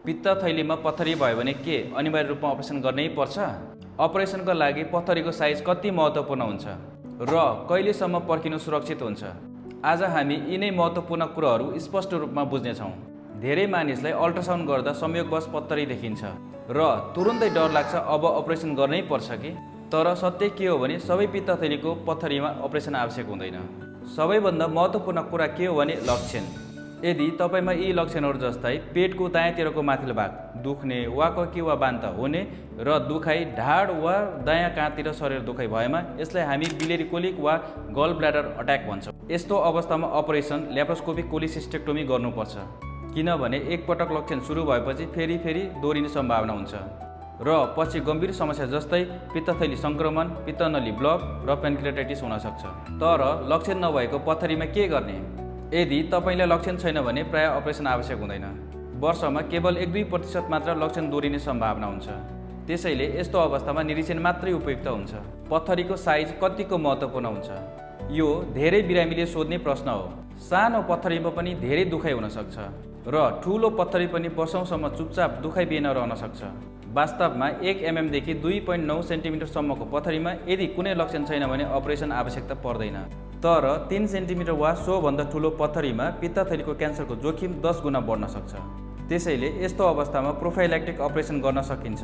पित्तथैलीमा पत्थरी भयो भने के अनिवार्य रूपमा अपरेसन गर्नै पर्छ? अपरेसनको लागि पत्थरीको साइज कति महत्त्वपूर्ण हुन्छ र कहिलेसम्म पर्खिनु सुरक्षित हुन्छ? आज हामी यिनै महत्त्वपूर्ण कुराहरू स्पष्ट रूपमा बुझ्नेछौँ। धेरै मानिसलाई अल्ट्रासाउन्ड गर्दा संयोगवश पत्थरी देखिन्छ र तुरुन्तै डर लाग्छ अब अपरेसन गर्नै पर्छ कि? तर सत्य के हो भने सबै पित्तथैलीको पत्थरीमा अपरेसन आवश्यक हुँदैन। सबैभन्दा महत्त्वपूर्ण कुरा के हो भने लक्षण। यदि तपाईमा यी लक्षणहरू जस्तै पेटको दायाँतिरको माथिल्लो भाग दुख्ने, वाककी वा बान्ता हुने र दुखाइ ढाड वा दायाँ काँधतिर शरीर दुखाइ भएमा यसलाई हामी बिलेरी कोलिक वा गल ब्ल्याडर अट्याक भन्छौँ। यस्तो अवस्थामा अपरेसन ल्याप्रोस्कोपिक कोलिसिस्टेक्टोमी गर्नुपर्छ, किनभने एकपटक लक्षण सुरु भएपछि फेरि दोहोरिने सम्भावना हुन्छ र पछि गम्भीर समस्या जस्तै पित्तथैली सङ्क्रमण, पित्तनली ब्लक र पेन्क्रियाटाइटिस हुन सक्छ। तर लक्षण नभएको पत्थरीमा के गर्ने? यदि तपाईँलाई लक्षण छैन भने प्राय अपरेसन आवश्यक हुँदैन। वर्षमा केवल 1-2% मात्र लक्षण दोहोरिने सम्भावना हुन्छ। त्यसैले यस्तो अवस्थामा निरीक्षण मात्रै उपयुक्त हुन्छ। पत्थरीको साइज कतिको महत्त्वपूर्ण हुन्छ? यो धेरै बिरामीले सोध्ने प्रश्न हो। सानो पत्थरीमा पनि धेरै दुखाइ हुन सक्छ र ठुलो पत्थरी पनि वर्षौँसम्म चुपचाप दुखाइ बिना रहन सक्छ। वास्तवमा 1 mm देखि 2.9 सेन्टिमिटर सम्मको पत्थरीमा यदि कुनै लक्षण छैन भने अपरेसन आवश्यकता पर्दैन। तर 3 सेन्टिमिटर वा सोभन्दा ठुलो पत्थरीमा पित्तथैलीको क्यान्सरको जोखिम 10 गुणा बढ्न सक्छ। त्यसैले यस्तो अवस्थामा प्रोफाइल्याक्टिक अपरेसन गर्न सकिन्छ।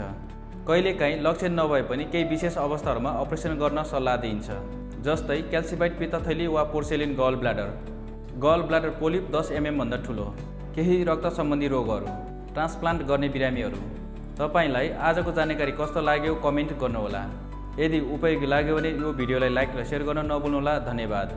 कहिलेकाहीँ लक्षण नभए पनि केही विशेष अवस्थाहरूमा अपरेसन गर्न सल्लाह दिइन्छ, जस्तै क्याल्सिफाइड पित्तथैली वा पोर्सेलिन गल ब्ल्याडर पोलिप 10 mm भन्दा ठुलो, केही रक्त सम्बन्धी रोगहरू, ट्रान्सप्लान्ट गर्ने बिरामीहरू। तपाईलाई आजको जानकारी कस्तो लाग्यो कमेन्ट गर्नुहोला। यदि उपयोगी लाग्यो भने यो भिडियोलाई लाइक र सेयर गर्न नभुल्नुहोला। धन्यवाद।